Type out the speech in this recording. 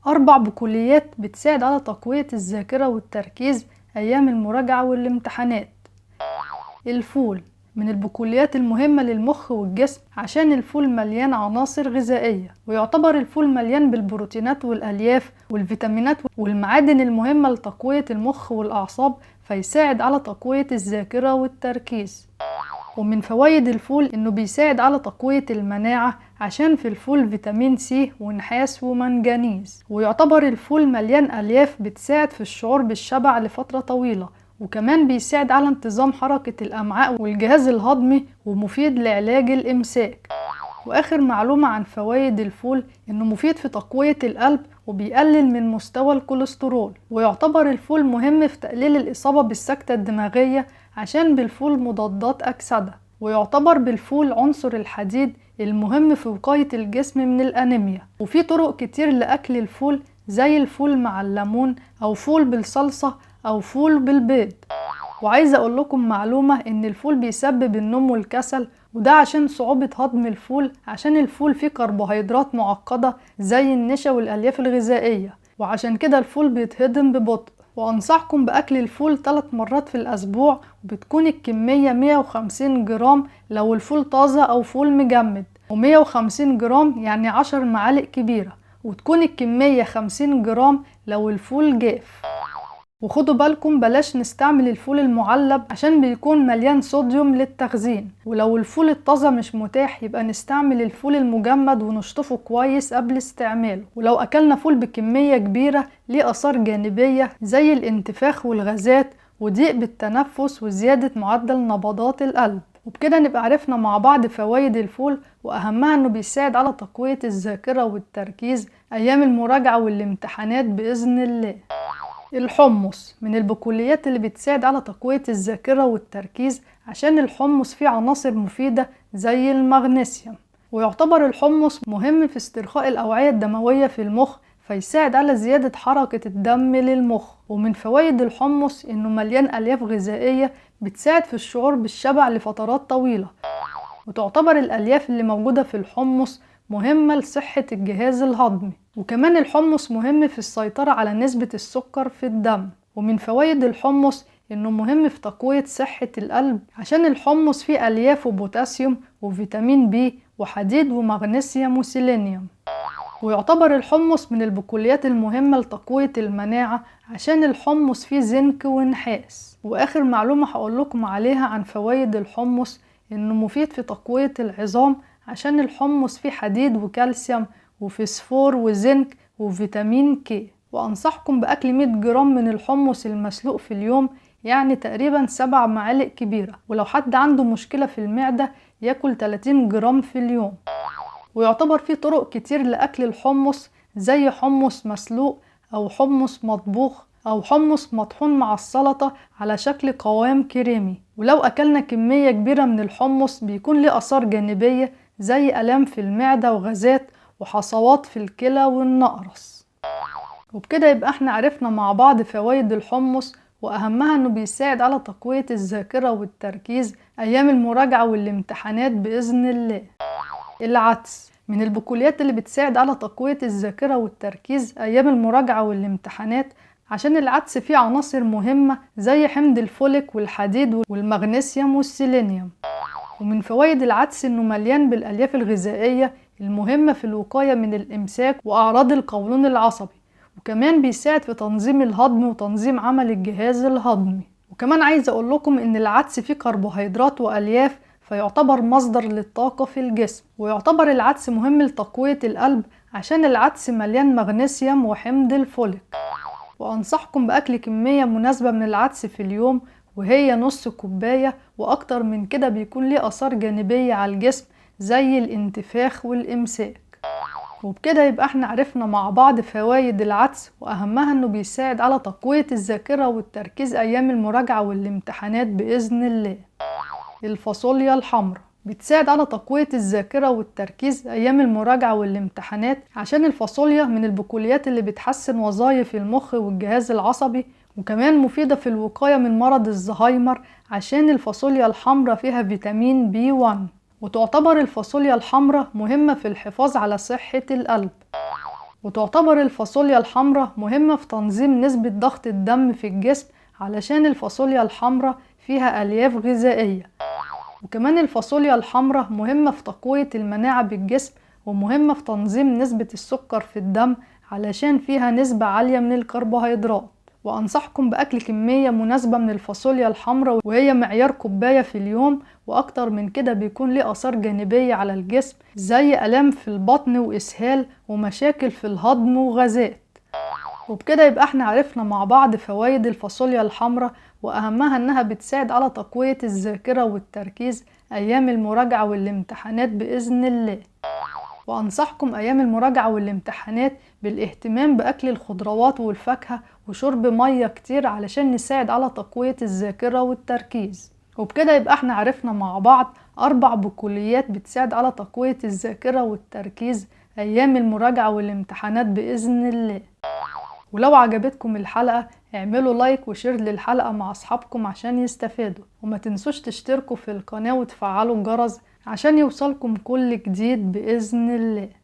4 بقوليات بتساعد على تقوية الذاكرة والتركيز أيام المراجعة والامتحانات. الفول من البقوليات المهمة للمخ والجسم عشان الفول مليان عناصر غذائية، ويعتبر الفول مليان بالبروتينات والألياف والفيتامينات والمعادن المهمة لتقوية المخ والأعصاب، فيساعد على تقوية الذاكرة والتركيز. ومن فوائد الفول إنه بيساعد على تقوية المناعة عشان في الفول فيتامين سي ونحاس ومنجنيز. ويعتبر الفول مليان ألياف بتساعد في الشعور بالشبع لفترة طويلة، وكمان بيساعد على انتظام حركة الأمعاء والجهاز الهضمي، ومفيد لعلاج الإمساك. وآخر معلومة عن فوائد الفول إنه مفيد في تقوية القلب وبيقلل من مستوى الكوليسترول. ويعتبر الفول مهم في تقليل الإصابة بالسكتة الدماغية عشان بالفول مضادات أكسدة. ويعتبر بالفول عنصر الحديد المهم في وقاية الجسم من الأنيميا. وفي طرق كتير لأكل الفول زي الفول مع الليمون أو فول بالصلصة أو فول بالبيض. وعايزة أقول لكم معلومة إن الفول بيسبب النوم والكسل، وده عشان صعوبة هضم الفول، عشان الفول فيه كربوهيدرات معقدة زي النشا والألياف الغذائية، وعشان كده الفول بيتهضم ببطء. وأنصحكم بأكل الفول 3 مرات في الأسبوع، وبتكون الكمية 150 جرام لو الفول طازة أو فول مجمد، و150 جرام يعني 10 معالق كبيرة، وتكون الكمية 50 جرام لو الفول جاف. وخدوا بالكم بلاش نستعمل الفول المعلب عشان بيكون مليان صوديوم للتخزين، ولو الفول الطازة مش متاح يبقى نستعمل الفول المجمد ونشطفه كويس قبل استعماله. ولو أكلنا فول بكمية كبيرة ليه آثار جانبية زي الانتفاخ والغازات وضيق بالتنفس وزيادة معدل نبضات القلب. وبكده نبقى عرفنا مع بعض فوائد الفول، وأهمها إنه بيساعد على تقوية الذاكرة والتركيز أيام المراجعة والامتحانات بإذن الله. الحمص من البقوليات اللي بتساعد على تقوية الذاكرة والتركيز عشان الحمص فيه عناصر مفيدة زي المغنيسيوم. ويعتبر الحمص مهم في استرخاء الأوعية الدموية في المخ، فيساعد على زيادة حركة الدم للمخ. ومن فوائد الحمص إنه مليان ألياف غذائية بتساعد في الشعور بالشبع لفترات طويلة. وتعتبر الألياف اللي موجودة في الحمص مهمة لصحة الجهاز الهضمي. وكمان الحمص مهم في السيطرة على نسبة السكر في الدم. ومن فوائد الحمص إنه مهم في تقوية صحة القلب عشان الحمص فيه ألياف وبوتاسيوم وفيتامين بي وحديد ومغنيسيوم وسيلينيوم. ويعتبر الحمص من البقوليات المهمة لتقوية المناعة عشان الحمص فيه زنك ونحاس. وآخر معلومة هقول لكم عليها عن فوائد الحمص إنه مفيد في تقوية العظام عشان الحمص فيه حديد وكالسيوم وفسفور وزنك وفيتامين كي. وأنصحكم بأكل 100 جرام من الحمص المسلوق في اليوم، يعني تقريبا 7 معالق كبيرة. ولو حد عنده مشكلة في المعدة ياكل 30 جرام في اليوم. ويعتبر فيه طرق كتير لأكل الحمص زي حمص مسلوق أو حمص مطبوخ أو حمص مطحون مع السلطة على شكل قوام كريمي. ولو أكلنا كمية كبيرة من الحمص بيكون ليه آثار جانبية زي آلام في المعدة وغازات وحصوات في الكلى والنقرس. وبكده يبقى احنا عرفنا مع بعض فوائد الحمص، وأهمها انه بيساعد على تقوية الذاكرة والتركيز أيام المراجعة والامتحانات بإذن الله. العدس من البقوليات اللي بتساعد على تقوية الذاكرة والتركيز أيام المراجعة والامتحانات عشان العدس فيه عناصر مهمة زي حمض الفوليك والحديد والمغنيسيوم والسيلينيوم. ومن فوائد العدس انه مليان بالألياف الغذائية المهمة في الوقاية من الإمساك وأعراض القولون العصبي، وكمان بيساعد في تنظيم الهضم وتنظيم عمل الجهاز الهضمي. وكمان عايزة أقول لكم إن العدس فيه كربوهيدرات وألياف فيعتبر مصدر للطاقة في الجسم. ويعتبر العدس مهم لتقوية القلب عشان العدس مليان مغنيسيوم وحمض الفوليك. وأنصحكم بأكل كمية مناسبة من العدس في اليوم، وهي نص كوباية، وأكتر من كده بيكون ليه آثار جانبية على الجسم زي الانتفاخ والإمساك. وبكده يبقى احنا عرفنا مع بعض فوائد العدس، وأهمها انه بيساعد على تقوية الذاكرة والتركيز أيام المراجعة والامتحانات بإذن الله. الفاصوليا الحمراء بتساعد على تقوية الذاكرة والتركيز أيام المراجعة والامتحانات عشان الفاصوليا من البقوليات اللي بتحسن وظائف المخ والجهاز العصبي، وكمان مفيدة في الوقاية من مرض الزهايمر عشان الفاصوليا الحمراء فيها فيتامين بي 1. وتعتبر الفاصوليا الحمراء مهمة في الحفاظ على صحة القلب. وتعتبر الفاصوليا الحمراء مهمة في تنظيم نسبة ضغط الدم في الجسم علشان الفاصوليا الحمراء فيها ألياف غذائية. وكمان الفاصوليا الحمراء مهمة في تقوية المناعة بالجسم، ومهمة في تنظيم نسبة السكر في الدم علشان فيها نسبة عالية من الكربوهيدرات. وأنصحكم بأكل كمية مناسبة من الفاصوليا الحمراء، وهي معيار كوباية في اليوم، وأكتر من كده بيكون ليه آثار جانبية على الجسم زي آلام في البطن وإسهال ومشاكل في الهضم وغازات. وبكده يبقى احنا عرفنا مع بعض فوائد الفاصوليا الحمراء، وأهمها إنها بتساعد على تقوية الذاكرة والتركيز أيام المراجعة والامتحانات بإذن الله. وأنصحكم أيام المراجعة والامتحانات بالاهتمام بأكل الخضروات والفاكهة وشرب مية كتير علشان نساعد على تقوية الذاكرة والتركيز. وبكده يبقى احنا عرفنا مع بعض 4 بقوليات بتساعد على تقوية الذاكرة والتركيز أيام المراجعة والامتحانات بإذن الله. ولو عجبتكم الحلقة اعملوا like و share للحلقة مع أصحابكم عشان يستفادوا، وما تنسوش تشتركوا في القناة وتفعلوا الجرس عشان يوصلكم كل جديد بإذن الله.